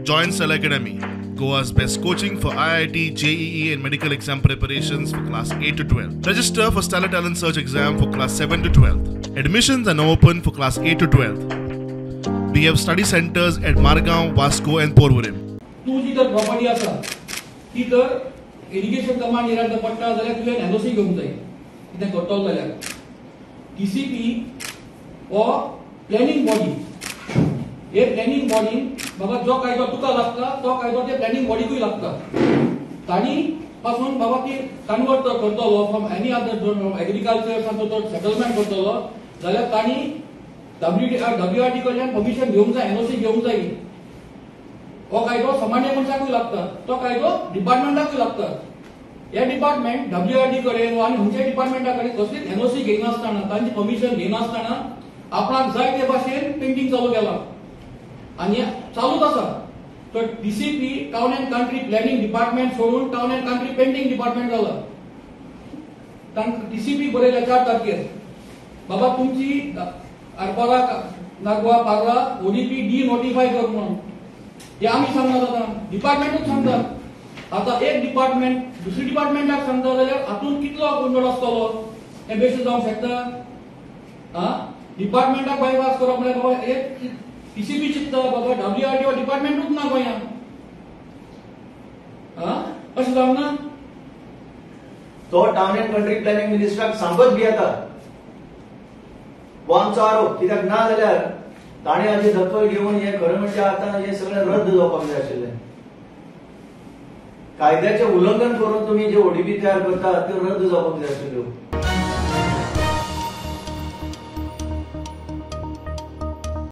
Join Stellar Academy, Goa's best coaching for IIT, JEE and medical exam preparations for class 8 to 12. Register for Stellar Talent Search exam for class 7 to 12. Admissions are now open for class 8 to 12. We have study centers at Margao, Vasco and Porvorim. तूं जी जर property आसा ती जर irrigation command एरियात जर पडटा जाल्यार तुवें एनओसी घेवंक जाय कितें करतलो जाल्यार. टीसीपी हो प्लॅनिंग बॉडी, हे प्लॅनिंग बॉडीन बाबा जो कायदो तुका लागता तो कायदो ते प्लॅनिंग बॉडीकूय लागता. तांणी पासून बाबा ती कन्वर्ट करतलो from any other zone, from agriculture तो सेटलमेंट करतलो जाल्यार तांणी डब्ल्यूआरटी कडल्यान परमिशन घेवंक जाय, एनओसी घेवंक जाय. हो कायदो सामान्य मनशाकूय लागता, तो कायदो डिपार्टमेंटाकूय लागता. हे डिपार्टमेंट डब्ल्यूआरटी कडेन वा आनी खंयच्याय डिपार्टमेंटा कडेन कसलीच एनओसी घेयनासतना, तांची परमिशन घेयनासतना आपणाक जाय ते भाशेन पेंटींग चालू केलां आनी चालूच आसा. तर TCP town and country planning department सोडून town and country painting department जाला. तांकां टीसीपी बरयल्या 4 तारखेर, बाबा तुमची Arpora Nagoa Parra ODP D notify कर म्हणून. हे आमी सांगनात, आतां डिपार्टमेंटूच सांगतात. आतां एक डिपार्टमेंट दुसरी डिपार्टमेंटाक सांगता जाल्यार हातूंत कितलो गोंदळ आसतलो हें बेश्टें जावंक शकता. आं, डिपार्टमेंटाक बायपास करप म्हळ्यार बाबा एक टीसीपी चिंतता बाबा डब्ल्यूआरटी डिपार्टमेंटूच ना गोंयांत. आं, अशें जावंक ना. तो टावन अँड कंट्री प्लॅनिंग मिनिस्टराक सांगत भियेता हो आमचो आरोप. कित्याक ना जाल्यार ताणें हाची दखल घेवन हे खरें म्हणजे आतां हे सगळें रद्द जावपाक जाय आशिल्लें. कायद्याचें उल्लंघन करून तुमी जे ओडीपी तयार करतात त्यो रद्द जावपाक जाय आशिल्ल्यो.